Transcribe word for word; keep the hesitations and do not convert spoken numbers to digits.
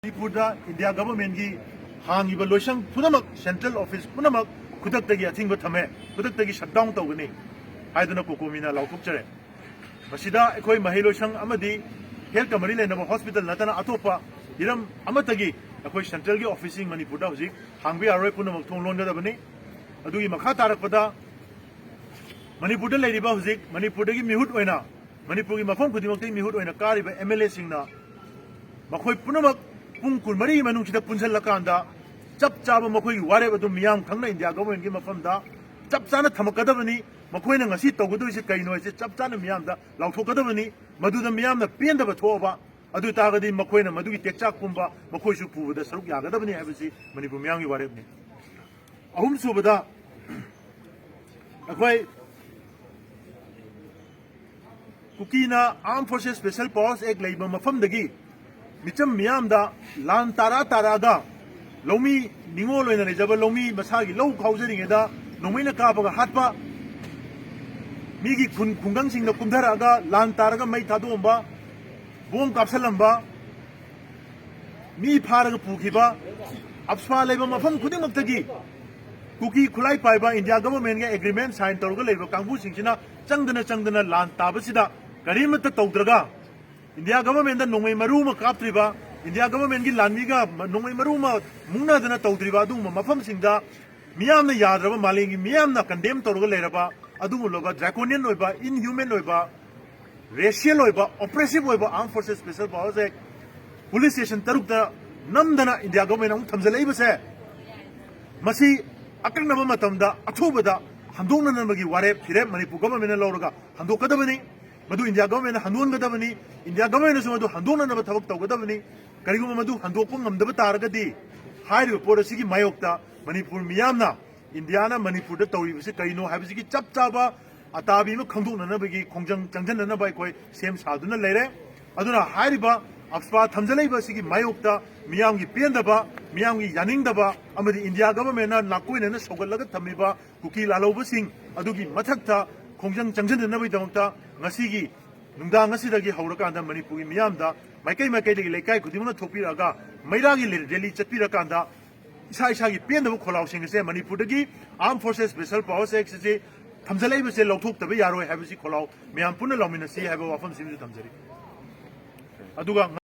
ꯃꯅꯤꯄꯨꯔꯗ ꯏꯟꯗꯤꯌꯥ ꯒꯚꯔꯟꯃꯦꯟꯠꯀꯤ ꯍꯥꯡꯉꯤꯕ ꯂꯣꯏꯁꯪ ꯄꯨꯝꯅꯃꯛ, central office ꯄꯨꯝꯅꯃꯛ ꯈꯨꯗꯛꯇꯒꯤ ꯑꯊꯤꯡꯕ ꯊꯝꯃꯦ, ꯈꯨꯗꯛꯇꯒꯤ ꯁꯠꯗꯥꯎꯟ ꯇꯧꯒꯅꯤ ꯍꯥꯏꯗꯨꯅ ꯀꯣꯀꯣꯃꯤꯅ ꯂꯥꯎꯊꯣꯛꯆꯔꯦ꯫ ꯃꯁꯤꯗ ꯑꯩꯈꯣꯏ ꯃꯍꯩ ꯂꯣꯏꯁꯪ ꯑꯃꯗꯤ ꯍꯦꯜꯠꯀ ꯃꯔꯤ ꯂꯩꯅꯕ ꯍꯣꯁꯄꯤꯇꯥꯜ ꯅꯠꯇꯅ ꯑꯇꯣꯞꯄ ꯍꯤꯔꯝ ꯑꯃꯠꯇꯒꯤ ꯑꯩꯈꯣꯏ ꯁꯦꯟꯇ꯭ꯔꯦꯜꯒꯤ ꯑꯣꯐꯤꯁꯁꯤꯡ ꯃꯅꯤꯄꯨꯔꯗ ꯍꯧꯖꯤꯛ ꯍꯥꯡꯕ ꯌꯥꯔꯣꯏ, ꯄꯨꯝꯅꯃꯛ ꯊꯣꯡ ꯂꯣꯟꯒꯗꯕꯅꯤ꯫ ꯑꯗꯨꯒꯤ ꯃꯈꯥ ꯇꯥꯔꯛꯄꯗ ꯃꯅꯤꯄꯨꯔꯗ ꯂꯩꯔꯤꯕ, ꯍꯧꯖꯤꯛ ꯃꯅꯤꯄꯨꯔꯗꯒꯤ ꯃꯤꯍꯨꯠ ꯑꯣꯏꯅ, ꯃꯅꯤꯄꯨꯔꯒꯤ ꯃꯐꯝ ꯈꯨꯗꯤꯡꯃꯛꯇꯒꯤ ꯃꯤꯍꯨꯠ ꯑꯣꯏꯅ ꯀꯥꯔꯤꯕ ꯑꯦꯝ ꯑꯦꯜ ꯑꯦꯁꯤꯡꯅ ꯃꯈꯣꯏ ꯄꯨꯝꯅꯃꯛ ꯄꯨꯡ ꯀꯨꯟꯃꯔꯤꯒꯤ ꯃꯅꯨꯡꯁꯤꯗ ꯄꯨꯟꯁꯤꯜꯂꯀꯥꯟꯗ ꯆꯞ ꯆꯥꯕ ꯃꯈꯣꯏꯒꯤ ꯋꯥꯔꯦꯞ ꯑꯗꯨ ꯃꯤꯌꯥꯝ ꯈꯪꯅ ꯏꯟꯗꯤꯌꯥ ꯒꯚꯔꯟꯃꯦꯟꯠꯀꯤ ꯃꯐꯝꯗ ꯆꯞ ꯆꯥꯅ ꯊꯝꯃꯛꯀꯗꯕꯅꯤ꯫ ꯃꯈꯣꯏꯅ ꯉꯁꯤ ꯇꯧꯒꯗꯧꯔꯤꯁꯦ ꯀꯩꯅꯣ ꯍꯥꯏꯁꯦ ꯆꯞ ꯆꯥꯅ ꯃꯤꯌꯥꯝꯗ ꯂꯥꯎꯊꯣꯛꯀꯗꯕꯅꯤ꯫ ꯃꯗꯨꯗ ꯃꯤꯌꯥꯝꯅ ꯄꯦꯟꯗꯕ ꯊꯣꯛꯑꯕ, ꯑꯗꯨ ꯑꯣꯏ ꯇꯥꯔꯒꯗꯤ ꯃꯈꯣꯏꯅ ꯃꯗꯨꯒꯤ ꯇꯦꯛꯆꯥꯛ ꯄꯨꯝꯕ ꯃꯈꯣꯏꯁꯨ ꯄꯨꯕꯗ ꯁꯔꯨꯛ ꯌꯥꯒꯗꯕꯅꯤ ꯍꯥꯏꯕꯁꯤ ꯃꯅꯤꯄꯨꯔ ꯃꯤꯌꯥꯝꯒꯤ ꯋꯥꯔꯦꯞꯅꯤ꯫ ꯑꯍꯨꯝꯁꯨꯕꯗ, ꯑꯩꯈꯣꯏ ꯀꯨꯀꯤꯅ Armed Forces Special Powers Act ꯂꯩꯕ ꯃꯐꯝꯗꯒꯤ ꯃꯤꯆꯝ ꯃꯤꯌꯥꯝꯗ ꯂꯥꯟ ꯇꯥꯔꯥ ꯇꯥꯔꯛꯑꯒ, ꯂꯧꯃꯤ ꯅꯤꯉꯣꯜ ꯑꯣꯏꯅ ꯂꯩꯖꯕ ꯂꯧꯃꯤ ꯃꯁꯥꯒꯤ ꯂꯧ ꯈꯥꯎꯖꯔꯤꯉꯩꯗ ꯅꯣꯡꯃꯩꯅ ꯀꯥꯞꯄꯒ ꯍꯥꯠꯄ, ꯃꯤꯒꯤ ꯈꯨꯟ ꯈꯨꯡꯒꯪꯁꯤꯡꯗ ꯀꯨꯝꯊꯔꯛꯑꯒ ꯂꯥꯟ ꯇꯥꯔꯒ ꯃꯩ ꯊꯥꯗꯣꯛꯑꯝꯕ, ꯕꯣꯝ ꯀꯥꯞꯁꯜꯂꯝꯕ, ꯃꯤ ꯐꯥꯔꯒ ꯄꯨꯈꯤꯕ, ꯑꯞꯁꯄꯥ ꯂꯩꯕ ꯃꯐꯝ ꯈꯨꯗꯤꯡꯃꯛꯇꯒꯤ ꯀꯨꯀꯤ ꯈꯨꯠꯂꯥꯏ ꯄꯥꯏꯕ ꯏꯟꯗꯤꯌꯥ ꯒꯚꯔꯟꯃꯦꯟꯠꯒ ꯑꯦꯒ꯭ꯔꯤꯃꯦꯟꯠ ꯁꯥꯏꯟ ꯇꯧꯔꯒ ꯂꯩꯕ ꯀꯥꯡꯕꯨꯁꯤꯡꯁꯤꯅ ꯆꯪꯗꯅ ꯆꯪꯗꯅ ꯂꯥꯟ ꯇꯥꯕꯁꯤꯗ ꯀꯔꯤꯃꯠꯇ ꯇꯧꯗ꯭ꯔꯒ, ꯏꯟꯗꯤꯌꯥ ꯒꯚꯔꯟꯃꯦꯟꯠꯗ ꯅꯣꯡꯃꯩ ꯃꯔꯨ ꯑꯃ ꯀꯥꯞꯇ꯭ꯔꯤꯕ, ꯏꯟꯗꯤꯌꯥ ꯒꯚꯔꯟꯃꯦꯟꯠꯀꯤ ꯂꯥꯟꯃꯤꯒ ꯃ-, ꯅꯣꯡꯃꯩ ꯃꯔꯨ ꯑꯃ ꯃꯨꯛꯅꯗꯅ ꯇꯧꯗ꯭ꯔꯤꯕ ꯑꯗꯨꯒꯨꯝꯕ ꯃꯐꯝꯁꯤꯡꯗ ꯃꯤꯌꯥꯝꯅ ꯌꯥꯗ꯭ꯔꯕ, ꯃꯥꯂꯦꯝꯒꯤ ꯃꯤꯌꯥꯝꯅ ꯀꯟꯗꯦꯝ ꯇꯧꯔꯒ ꯂꯩꯔꯕ ꯑꯗꯨꯒꯨꯝꯂꯕ draconian ꯑꯣꯏꯕ, inhuman ꯑꯣꯏꯕ, racial ꯑꯣꯏꯕ, oppressive ꯑꯣꯏꯕ Armed Forces Special Powers Act police station ꯇꯔꯨꯛꯇ ꯅꯝꯗꯅ ꯏꯟꯗꯤꯌꯥ ꯒꯚꯔꯟꯃꯦꯟꯠꯅ ꯑꯃꯨꯛ ꯊꯝꯖꯤꯜꯂꯛꯏꯕꯁꯦ, ꯃꯁꯤ ꯑꯀꯛꯅꯕ ꯃꯇꯝꯗ ꯑꯊꯨꯕꯗ ꯍꯟꯗꯣꯛꯅꯅꯕꯒꯤ ꯋꯥꯔꯦꯞ ꯐꯤꯔꯦꯞ ꯃꯅꯤꯄꯨꯔ ꯒꯚꯔꯟꯃꯦꯟꯠꯅ ꯂꯧꯔꯒ ꯍꯟꯗꯣꯛꯀꯗꯕꯅꯤ꯫ ꯃꯗꯨ ꯏꯟꯗꯤꯌꯥ ꯒꯚꯔꯟꯃꯦꯟꯠꯅ ꯍꯟꯗꯣꯛꯍꯟꯒꯗꯕꯅꯤ꯫ ꯏꯟꯗꯤꯌꯥ ꯒꯚꯔꯟꯃꯦꯟꯠꯅꯁꯨ ꯃꯗꯨ ꯍꯟꯗꯣꯛꯅꯅꯕ ꯊꯕꯛ ꯇꯧꯒꯗꯕꯅꯤ꯫ ꯀꯔꯤꯒꯨꯝꯕ ꯃꯗꯨ ꯍꯟꯗꯣꯛꯄ ꯉꯝꯗꯕ ꯇꯥꯔꯒꯗꯤ, ꯍꯥꯏꯔꯤꯕ ꯄꯣꯠ ꯑꯁꯤꯒꯤ ꯃꯥꯌꯣꯛꯇ ꯃꯅꯤꯄꯨꯔ ꯃꯤꯌꯥꯝꯅ ꯏꯟꯗꯤꯌꯥꯅ ꯃꯅꯤꯄꯨꯔꯗ ꯇꯧꯔꯤꯕꯁꯤ ꯀꯔꯤꯅꯣ ꯍꯥꯏꯕꯁꯤꯒꯤ ꯆꯞ ꯆꯥꯕ ꯑꯇꯥꯕꯤ ꯑꯃ ꯈꯪꯗꯣꯛꯅꯅꯕꯒꯤ ꯈꯣꯡꯖꯪ ꯆꯪꯁꯤꯟꯅꯅꯕ ꯑꯩꯈꯣꯏ ꯁꯦꯝ ꯁꯥꯗꯨꯅ ꯂꯩꯔꯦ꯫ ꯑꯗꯨꯅ ꯍꯥꯏꯔꯤꯕ ꯑꯞꯁꯄꯥ ꯊꯝꯖꯤꯜꯂꯛꯏꯕ ꯑꯁꯤꯒꯤ ꯃꯥꯌꯣꯛꯇ ꯃꯤꯌꯥꯝꯒꯤ ꯄꯦꯟꯗꯕ, ꯃꯤꯌꯥꯝꯒꯤ ꯌꯥꯅꯤꯡꯗꯕ ꯑꯃꯗꯤ ꯏꯟꯗꯤꯌꯥ ꯒꯚꯔꯟꯃꯦꯟꯠꯅ ꯅꯥꯀꯣꯏꯅꯅ ꯁꯧꯒꯠꯂꯒ ꯊꯝꯃꯤꯕ ꯀꯨꯀꯤ ꯂꯥꯜꯍꯧꯕꯁꯤꯡ ꯑꯗꯨꯒꯤ ꯃꯊꯛꯇ ꯈꯣꯡꯖꯪ ꯆꯪꯁꯤꯟꯅꯅꯕꯒꯤꯗꯃꯛꯇ ꯉꯁꯤꯒꯤ ꯅꯨꯡꯗꯥꯡ ꯑꯁꯤꯗꯒꯤ ꯍꯧꯔꯀꯥꯟꯗ ꯃꯅꯤꯄꯨꯔꯒꯤ ꯃꯤꯌꯥꯝꯗ ꯃꯥꯏꯀꯩ ꯃꯥꯏꯀꯩꯗꯒꯤ ꯂꯩꯀꯥꯏ ꯈꯨꯗꯤꯡꯃꯛꯅ ꯊꯣꯛꯄꯤꯔꯛꯑꯒ ꯃꯩꯔꯥꯒꯤ ꯔꯦꯂꯤ ꯆꯠꯄꯤꯔꯀꯥꯟꯗ ꯏꯁꯥ ꯏꯁꯥꯒꯤ ꯄꯦꯟꯗꯕ ꯈꯣꯜꯂꯥꯎꯁꯤꯡ ꯑꯁꯦ ꯃꯅꯤꯄꯨꯔꯗꯒꯤ Armed Forces Special Powers Act ꯑꯁꯤ ꯊꯝꯖꯤꯜꯂꯛꯏꯕꯁꯦ ꯂꯧꯊꯣꯛꯇꯕ ꯌꯥꯔꯣꯏ ꯍꯥꯏꯕꯁꯤ ꯈꯣꯜꯂꯥꯎ ꯃꯌꯥꯝ ꯄꯨꯟꯅ ꯂꯥꯎꯃꯤꯟꯅꯁꯤ ꯍꯥꯏꯕ ꯋꯥꯐꯝꯁꯤꯃꯁꯨ ꯊꯝꯖꯔꯤ꯫ ꯑꯗꯨꯒ